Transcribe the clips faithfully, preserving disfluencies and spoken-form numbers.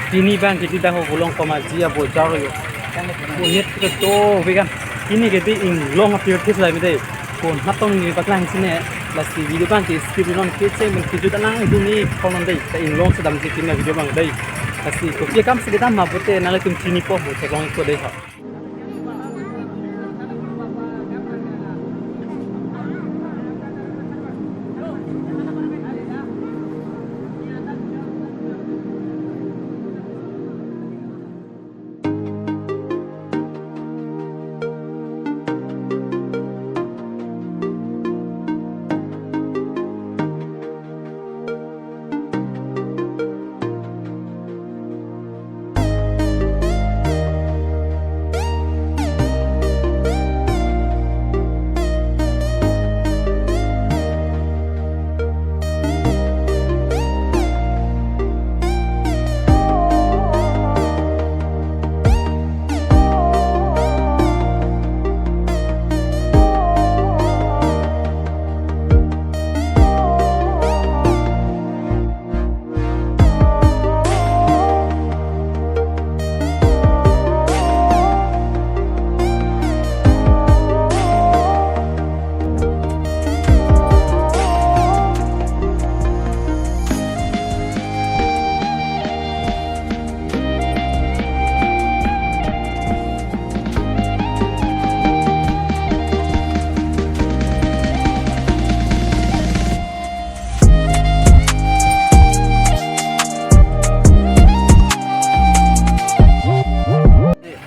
Pini abang ke dei dak Volongkom Aji abojar lo yo. Punit ke to vegan. Pini ke dei inglong apirthe si lahai dei. Kon hatong ni paklang sine. Lasi video abang ke skip non ke che men kejut anang dun-ik konon dei. Ta inglong si damji pini video abang dei. Lasi kopi akam si kedam ma pute nanglitum chinipo, bu theklong-ikpo dei ha.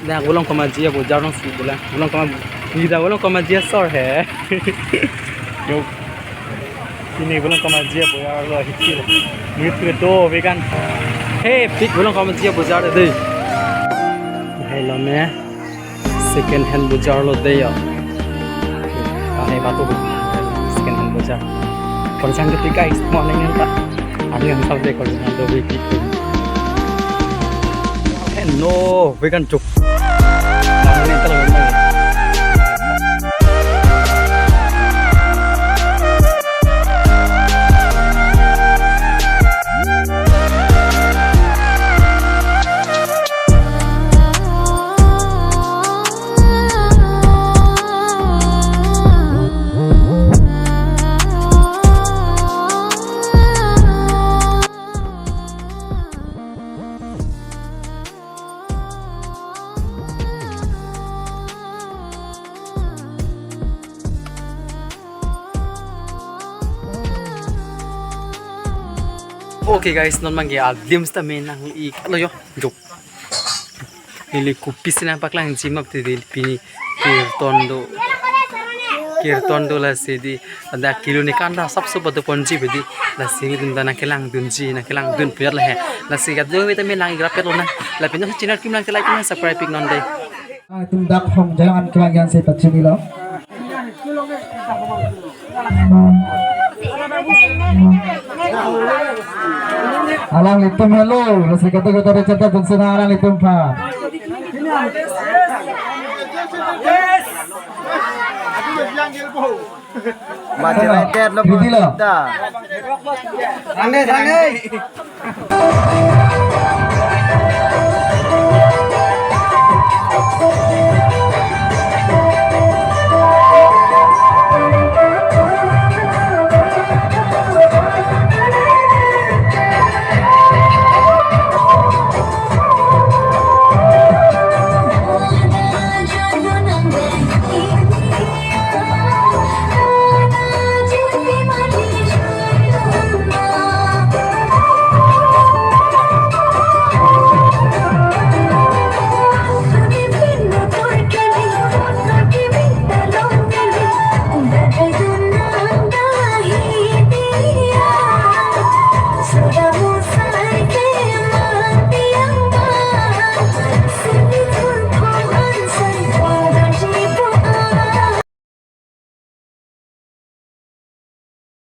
Dak Volongkom Aji abojar nang si bola. Volongkom, dak Volongkom Aji asor he. Yo. Pini Volongkom Aji abojar lo hithi lo. Mute ke do vegan. He, pik Volongkom Aji abojar dei. Hai lo me. Second hand bojar lo dei yo. Ahe batu second hand bojar. Korjang ke tiga is mo neng ta. Ani ang sabe korjang do bi ki. He no, vegan juk. Okay guys, non abang ke adim sita me nang-ik lo yo. Jok. Neli kopi si nangpaklangji ma pute dei pini kirtan do. Kirtan do lasi dei. Ada kilo ni kanda sapso pado ponji bedi. Lasi dun ta nangkelangdunji, nangkelangdun puyat lahai. Lasi kadokave ta me lang-ik rapet lonang. Lapen channel kim lang ke like, subscribe-ik non dei. Itum dak hong jang an kelang yan se pachini lo. Alanglitum helo, lasi kata kata recharta pensi alanglitum pha. Mati raket lo. Bidi lo. Da. Rane, rane.